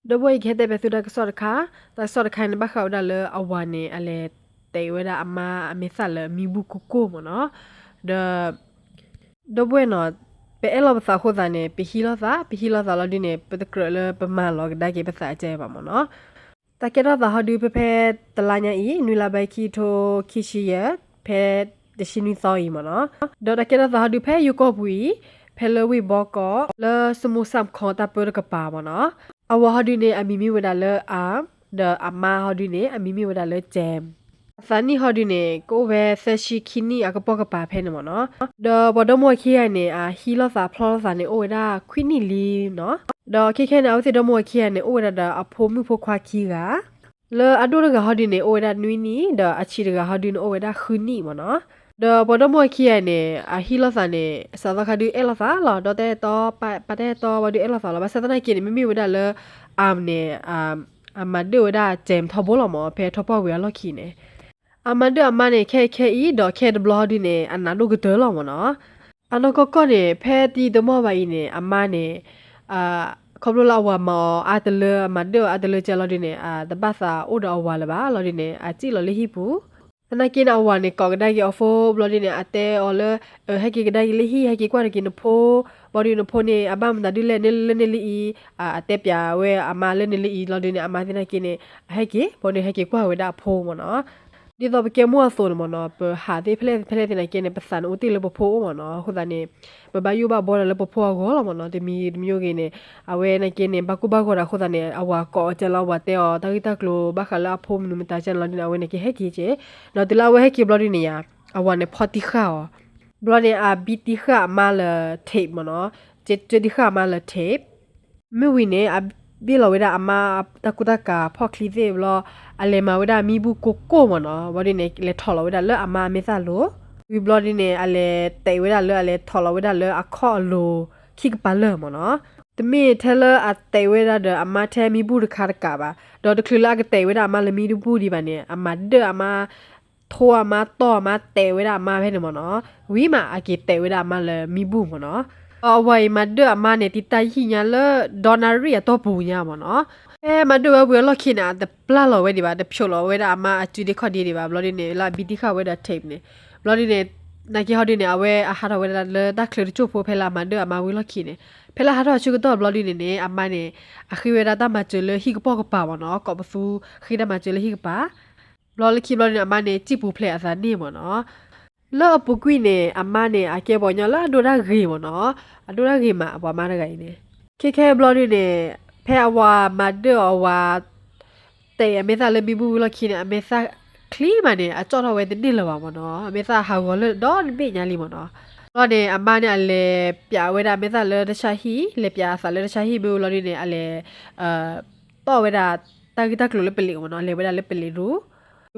ဒီပုၢ်ဝဲၢ်အံၤ ကဟဲတဲဘၣ်သုတၢ်ကစီၣ်တခါ, တၢ်ကစီၣ်တခါန့ၣ် ဘၣ်ဃးဝဲဒၣ်လၢအဝၤန့ၣ် အလဲၤတဲာ်ဝဲဒၣ်အမါအမဲာ်သၣ်လၢမံဘူၣ်ကိၢ်ကိၢ်မ့ၢ်နီၤ, ဒီး ဒီပုၢ်ဝဲၢ်နီၤ, ပအဲၣ်လီၤပသးအဃိသတးန့ၣ် ပဟံးလိာ်သး, ပဟံးလိာ်သးလီၤဒုန့ၣ် ပတကြၢးလၢပမၤလီၤကဒါက့ၤပသးကဲဘၣ်မ့ၢ်နီၤ. တၢ်ကဲထီၣ်သးဟီဒု ဖဲဖဲတလါညါအံၤ နွံလါဘၢၣ်ခံထိခံဆံယဲၢ်, ဖဲတဆံနွံသီအံၤမ့ၢ်နီၤ, ဒီးတၢ်ကဲထီၣ်သးဟီဒု ဖဲယိၤကီၢ်ပူၤအံၤ, ဖဲလၢဝ့ၢ်ဘီကီး လၢစမူစၣ်ခီတၢ်ပၢတကပၤမ့ၢ်နီၤ, အဝၤဟီဒုန့ၣ် အမံၤမ့ၢ်ဝဲဒၣ်လၢ အၣ်, ဒီးအမါဟီဒုန့ၣ် အမံၤမ့ၢ်ဝဲဒၣ်လၢ ကၠဲၣ်, အသးနံၣ်ဟီဒုန့ၣ် ကအိၣ်ဝဲသၢဆံခံနံၣ်အကပိာ်ကပၤဖဲန့ၣ်မ့ၢ်နီၤ, ဒီးပှၤဒီမါဝၤခံဂၤန့ၣ် အဟံးလိာ်သးဖျီလိာ်သးန့ၣ် အိၣ်ဝဲဒၣ်ခွံနံၣ်လံနီၤ, ဒီးခဲခဲန့ၣ် အဝဲသ့ၣ်ဒီမါဝၤခံဂၤန့ၣ် အိၣ်ဝဲဒၣ်ဒီးအဖိမုၣ်ဖိခွါခံဂၤ လၢအဒိၣ်တဂၤဟီဒုန့ၣ် အိၣ်ဝဲဒၣ်နွံနံၣ်, ဒီးအဆံးတဂၤဟီဒုန့ၣ် အိၣ်ဝဲဒၣ်ဃုနံၣ်မ့ၢ်နီၤ, ဒီးပှၤဒီမါဝၤခံဂၤန့ၣ် အဟံးလိာ်သးန့ၣ် စးသီခါဒုအဲၣ်လိာ်သးလီၤ, ဒီးတၢ်အဲၣ်တီ ပာ်တၢ်အဲၣ်တီဝံၤဒုအဲၣ်လိာ်သးလီၤ, ဘၣ်ဆၣ်သနာ်က့န့ၣ် မ့မ့ၢ်ဝဲဒၣ်လၢ အၣ်န့ၣ် အမၤဒၢၣ်ဝဲဒၣ် ကၠဲၣ် ထီဘိလီၤမ့ၢ် ဖဲထီၣ်ပှၢ်ဝံၤအလီၢ်ခံန့ၣ် အမၤဒၢၣ်အမါန့ၣ် ခဲအံၤခဲအံၤ ဒီးခဲတဘျီဟီဒုန့ၣ် အနးဒိၣ်ကတၢၢ်လီၤမ့ၢ်နီၤ, အနီၢ်ကီၢ်ကီၢ်န့ၣ် ဖဲတံၤတမီၢ်ဘၣ်အံၤန့ၣ် အမါန့ၣ် ခီဖျိလၢအဝၤမၤအီၤအါတလၢ အမၤဒၢၣ်အီၤအါတလၢကဲလီၤဒုန့ၣ် အတဘၣ်သးအိၣ်ဒီးအဝၤလၢၤဘၣ်လီၤဒုန့ၣ် အစံၣ်လီၤလၢဟံၣ်ပူၤ, သနာ်က့န့ၣ် အဝၤန့ၣ် ကိးကဒါက့ၤအီၤဖိဘျီဒုန့ၣ် အတဲအီၤလၢ ဟဲက့ၤကဒါက့ၤလၢဟံၣ် ဟဲက့ၤကွၢ်တက့ၤနဖိ, ဘျီဒုနဖိန့ၣ် အဘၣ်မတၤဒုလဲၣ် လၢန့ၣ်လံအံၤ, အတဲပျးဝဲအမါလၢန့ၣ်လံအံၤလီၤဒုန့ၣ် အမါသနာ်က့န့ၣ် အဟဲက့ၤ ဘျီဒုဟဲက့ၤကွၢ်ဝဲဒၣ်အဖိမ့ၢ်နီၤ, ဒ်သိးပကဲမိၢ်အသိးန့ၣ်မ့ၢ်နီၤ ပဟးသ့ၣ်ဖဲလဲၣ်ဖဲလဲၣ်သနာ်က့န့ၣ် ပသးန့ၣ်အိၣ်တ့ၢ်လၢပဖိအိၣ်မ့ၢ်နီၤ, အဃိသတးန့ၣ် ပဘၣ်ယိၣ်ဘၣ်ဘှီဒီးလၢပဖိအဂီၢ်လီၤမ့ၢ်နီၤ, တမံၤတမံၤဂ့ၤန့ၣ် အဝဲသနာ်က့န့ၣ် ဘၣ်ကိၢ်ဘၣ်ဂီၤဒီးအဃိသတးန့ၣ် အဝၤကိးအီၤကဲလီၤ အဝၤတဲအီၤ တၢ်ဂ့ၢ်တၢ်ကျိၤဘၣ်ဃးလၢအဖိမနုၤမတၤကဲန့ၣ်လီၤဒုန့ၣ် အဝဲန့ၣ်ကဟဲက့ၤက့ၤ, ဒီးတုၤလၢအဝဲဟဲက့ၤဘျီဒုန့ၣ်ယါ အဝၤန့ၣ်ဖီၣ်တံၢ်ဃာ်အီၤ, ဘျီန့ၣ် အဘံၣ်တံၢ်ဃာ်အမါလၢ tape မ့ၢ်နီၤ, ကၢတံၢ်ဃာ်အမါလၢ tape မ့ၢ်ဝံၤန့ၣ် အဘ့ၣ်လီၤဝဲဒၣ်အမါတၢ်ကူတၢ်ကၤဖီၣ်ချံသ့ၣ်ဘျီ, အလဲၤမၤဝဲဒၣ်မံဘူၣ်ကိၢ်ကိၢ်မ့ၢ်နီၤ, ဘျီဒုန့ၣ် လဲၤထီၣ်လီၤဝဲဒၣ်လၢအမါအမဲာ်သၣ်လိၤ, ဝံၤဘျီဒုန့ၣ် အလဲၤတဲာ်ဝဲဒၣ်လၢအလဲၤထီၣ်လီၤဝဲဒၣ်လၢအခီၣ်အလိၤခံကပၤလၢာ်မ့ၢ်နီၤ, တမ့ၢ်ထဲလၢအတဲာ်ဝဲဒၣ်ဒီးအမါထဲမံဘူၣ်တခါတကးဘၣ်, ဒီးတချုးလၢအကတဲာ်ဝဲဒၣ်အမါလၢမံဘူၣ်ဒံးဘၣ်န့ၣ် အမၤဒၢၣ်အမါ ထိအမါတီၢ်အမါတဲာ်ဝဲဒၣ်အမါဖဲန့ၣ်မ့ၢ်နီၤ, ဝံၤမးအက့ၤတဲာ်ဝဲဒၣ်အမါလၢမံဘူၣ်မ့ၢ်နီၤ, ဒီးအဝၤအံၤမၤဒၢၣ်အမါန့ၣ် တံတၢ်ယံာ်ညါလၢဒီနၣ်ရံၣ်အတီၢ်ပူၤညါမ့ၢ်နီၤ, ဖဲမၤဒၢၣ်ဝဲဝံၤအလီၢ်ခံန့ၣ် အတပျၢ်လီၤဝဲဒံးဘၣ်, တဖျိးလီၤဝဲဒၣ်အမါအစုဒ့ခီၣ်ဒ့ဒံးဘၣ်, ဘျီဒုန့ၣ် လၢအဘံတံၢ်ဃာ်ဝဲဒီး tape န့ၣ်, ဘျီဒုန့ၣ် နာ်က့ဟီဒုန့ၣ် အဝဲအဟးထီၣ်ဝဲဒၣ်လၢတၢ်ချၢတစိၢ်ဖိဖဲလၢအမၤဒၢၣ်အမါဝံၤလီၢ်ခံန့ၣ်, ဖဲလၢအဟးထီၣ်အဆၢကတီၢ်ဘျီဒုန့ၣ်န့ၣ် အမါန့ၣ် အဃ့ဝဲဒၣ်တၢ်မၤစၢၤလၢဟံၣ်ကပိာ်ကပၤမ့ၢ်နီၤ, ကိးပသူဃ့တၢ်မၤစၢၤလၢဟံၣ်ကပၤ ဘျီလၢခံဘျီဒုန့ၣ် အမါန့ၣ် စံၣ်ပူၤဖျဲးအသးန့ၣ်မ့ၢ်နီၤ. လၢအပူၤကွံာ်န့ၣ် အမါန့ၣ် အကဲပှၤကညီလၢအဒိၣ်တၢ်ဂ့ၤမ့ၢ်နီၤ, အဒိၣ်တၢ်ဂ့ၤမး ပှၤမါတဂၤအံၤန့ၣ်. ခဲခဲဘျီဒုန့ၣ် ဖဲအဝၤမၤဒၢၣ်အီၤ အဝၤတဲာ်အမဲာ်သၣ်လၢမံဘူၣ်ဝံၤလီၢ်ခံန့ၣ် အမဲာ်သၣ်ချံမးန့ၣ် အကၠီၣ်ထီၣ်ဝဲတန့ၢ်လၢၤဘၣ်မ့ၢ်နီၤ, အမဲာ်သၣ်ဟးဂီၤလၢဒီတဘ့ၣ်ညါလံမ့ၢ်နီၤ. ဘျီန့ၣ် အမါန့ၣ် အလဲၤပျးဝဲဒၣ်အမဲာ်သၣ်လၢတၢ်ဆါဟံၣ်, လဲၤပျးအသးလၢတၢ်ဆါဟံၣ်မ့ၢ်ဝံၤလီၤဒုန့ၣ် အလဲၤ တီၢ်ဝဲဒၣ်တၢ်ဂ့ၢ်တၢ်ကျိၤလၢပလံးမ့ၢ်နီၤ, လဲၤဝဲဒၣ်လၢပလံးရူၢ်,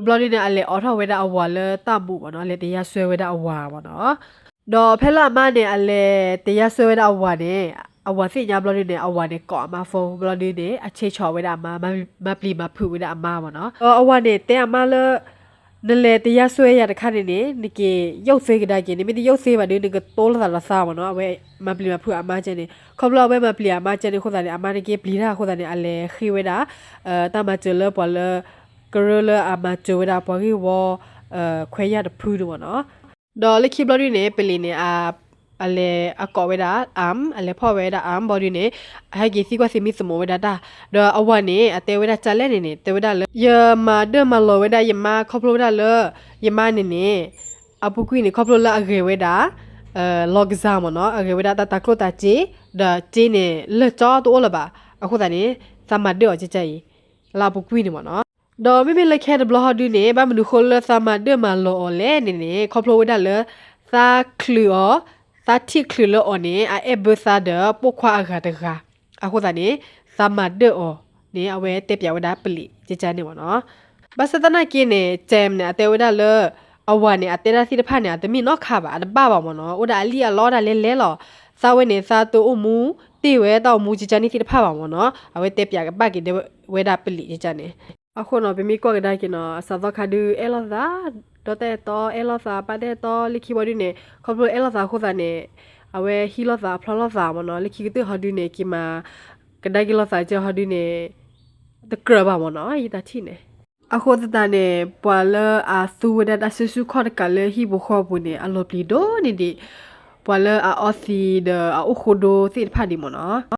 ဝံၤဘျီဒုန့ၣ် အလဲၤအိးထီၣ်ဝဲဒၣ်အဝၤလၢတၢ်မူးမ့ၢ်နီၤ, လဲၤတယါစွဲဝဲဒၣ်အဝၤမ့ၢ်နီၤ. ဒီးဖဲလၢအမါန့ၣ် အလဲၤတယါစွဲဝဲဒၣ်အဝၤန့ၣ် အဝၤသ့ၣ်ညါဘျီဒုန့ၣ် အဝၤန့ၣ်ကိးအမါ phone ဘျီဒုန့ၣ် အဆဲးဆီးဝဲဒၣ်အမါ, မၤပျံၤမၤဖုးဝဲဒၣ်အမါမ့ၢ်နီၤ. ဒီးအဝၤန့ၣ်တဲအမါလၢ နလဲၤတယါစွဲယၤတခါန့ၣ်န့ၣ် နက့ၤယိၣ်သ့ကဒါက့ၤ, နမ့ၢ်တယိၣ်သ့ဘၣ်ဒု နကတိလိာ်သးဒီးသးမ့ၢ်နီၤ. အဝဲမၤပျံၤမၤဖုးအမါကဲန့ၣ်, ခီဖျိအဝဲမၤပျံၤအမါကဲန့ၣ်အဃိသတးန့ၣ် အမါန့ၣ်က့ၤပျံၤတၢ်အဃိသတးန့ၣ် အလဲၤဃ့ဝဲဒၣ် တၢ်မၤစၢၤလၢပှၤလၢ ကရၢလၢအမၤစၢၤဝဲဒၣ်ပှၤဂ့ၢ်ဝီ ခွဲးယာ်တဖုန့ၣ်မ့ၢ်နီၤ. ဒီးလၢခံဘျီဒုန့ၣ် ပလံးန့ၣ် အလဲၤအကိးဝဲဒၣ် အၣ်, အလဲၤဖီၣ်ဝဲဒၣ်အၣ်ဘျီဒုန့ၣ် အဟဲက့ၤသံကွၢ်သံမံသမိးဝဲဒၣ်တၢ်, ဒီးအဝၤန့ၣ် အတဲဝဲဒၣ်ကၢ်လဲၣ်န့ၣ်န့ၣ် တဲဝဲဒၣ်လၢ ယမၤဒၢၣ်မၤလီၤဝဲဒၣ်ယမါခီဖျိဝဲဒၣ်လၢ ယမါန့ၣ်န့ၣ် အပူၤကွံာ်န့ၣ် ခီဖျိလၢအဂဲၤဝဲဒၣ် လီၤကစၢ်မ့ၢ်နီၤ, အဂဲၤဝဲဒၣ်တၢ်တၤကျိၣ်တၤစ့, ဒီးစ့န့ၣ် လၢာ်ကၠီတအိၣ်လၢၤဘၣ်, အဃိသတးန့ၣ် သးမၤဒၢၣ်အီၤကၢ်ကၢ်အံၤ လၢအပူၤကွံာ်န့ၣ်မ့ၢ်နီၤ. ဒီးမ့မ့ၢ်လၢခဲတဘျီဟီဒုန့ၣ် ဘၣ်မနုၤဃိလၢသးမၤဒၢၣ်မၤလီၤအီၤလဲၣ်န့ၣ်န့ၣ် ခီဖျိဝဲဒၣ်လၢ သးချုးအီၤ, သးထံၣ်ချုးလၢအီၤန့ၣ် အအဲၣ်ဘၢသးဒီးပိာ်ခွါအဂၤတဂၤ, အဃိသတးန့ၣ် သးမၤဒၢၣ်အီၤန့ၣ် အဝဲတဲပျးဝဲဒၣ်ပလံးကၢ်ကၢ်န့ၣ်မ့ၢ်နီၤ. ဘၣ်ဆၣ်သနာ်က့န့ၣ် ကၠဲၣ်န့ၣ် အတဲဝဲဒၣ်လၢ အဝၤန့ၣ် အတဲဒၣ်သ့ၣ်တဖၣ်န့ၣ် အတမ့ၢ်နီတခါဘၣ်, အတဘၣ်ဘၣ်မ့ၢ်နီၤ, အိၣ်ဒၣ်အလံၣ်အလီတၢ်လဲၤလဲၤလီၤ. သးဝဲန့ၣ် သးတအိၣ်မူတ့ၢ်ဝဲတၢ်အိၣ်မူကၢ်ကၢ်န့ၣ်သ့ၣ်တဖၣ်ဘၣ်မ့ၢ်နီၤ, အဝဲတဲပျးကဘၣ်က့ၤဒၣ်ဝဲဒၣ်ပလံးကၢ်ကၢ်န့ၣ်. အဃိနီၤ ပမ့ၢ်ကွၢ်ကဒါက့ၤနီၤ စးသီခါဒုအဲၣ်လိာ်သး, ဒီတၢ်အဲၣ်တီအဲၣ်လိာ်သး ပာ်တၢ်အဲၣ်တီလၢခံဘျီဒုန့ၣ် ခီဖျိအဲၣ်လိာ်သးအဃိသတးန့ၣ် အဝဲဟံးလိာ်သးဖျီလိာ်သးမ့ၢ်နီၤ, လၢခံကတၢၢ်ဟီဒုန့ၣ် က့ၤမၤ ကဒါက့ၤလိာ်သးကဲဟီဒုန့ၣ် တကြၢးဘၣ်မ့ၢ်နီၤ ယတၢ်ထံၣ်န့ၣ်. အဃိသတးန့ၣ် ပှၤလၢအသူဝဲဒၣ်တၢ်စုဆူၣ်ခီၣ်တကးလၢဟံၣ်ဖိဃီဖိပူၤန့ၣ် အလီၤပျံၤဒိၣ်န့ၢ်ဒံး ပှၤလၢအအီသံးဒီးအအိၣ်ဃိဒိသ့ၣ်တဖၣ်ဒံးမ့ၢ်နီၤ.